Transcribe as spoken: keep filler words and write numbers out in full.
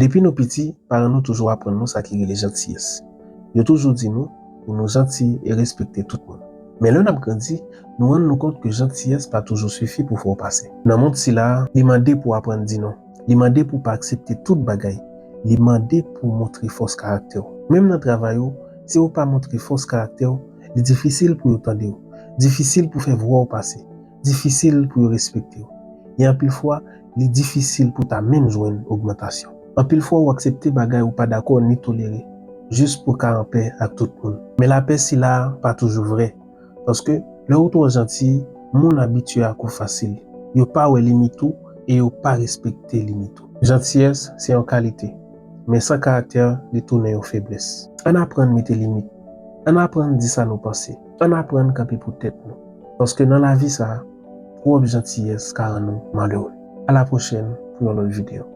Depi nou piti, paran nou toujou aprann nou sa ki rele jantiyès. Yo toujou di nou pou nou janti e respekte tout moun. Men lè n ap grandi, nou rann nou kont ke jantiyès pa toujou sifi pou fè w pase. Nan mond sila a, li mande pou w aprann di non. Li mande pou w pa aksepte tout bagay. Li mande pou w montre fòs karaktè w. Menm nan travay ou, si w pa montre fòs karaktè w, li difisil pou yo tande w. Difisil pou fè vwa w pase. Difisil pou yo respekte w. E anpil fwa, li difisil pou ta menm jwenn ogmantasyon. Anpil fwa, w aksepte bagay ou pa dakò ni tolere, jis pou w ka anpè ak tout moun. Men lapè sila a pa toujou vrè. Paske, lè w twò janti, moun abitye ak ou fasil. Yo pa wè limit ou e yo pa respekte limit ou. Jantiyès se yon kalite, men san karaktè, li tounen yon feblès. Ann aprann mete limit. Ann aprann di sa nou panse. Ann aprann kanpe pou tèt nou. Paske nan lavi sa a, twòp jantiyès ka rann nou malere. A la pwochèn pou yon lòt videyo.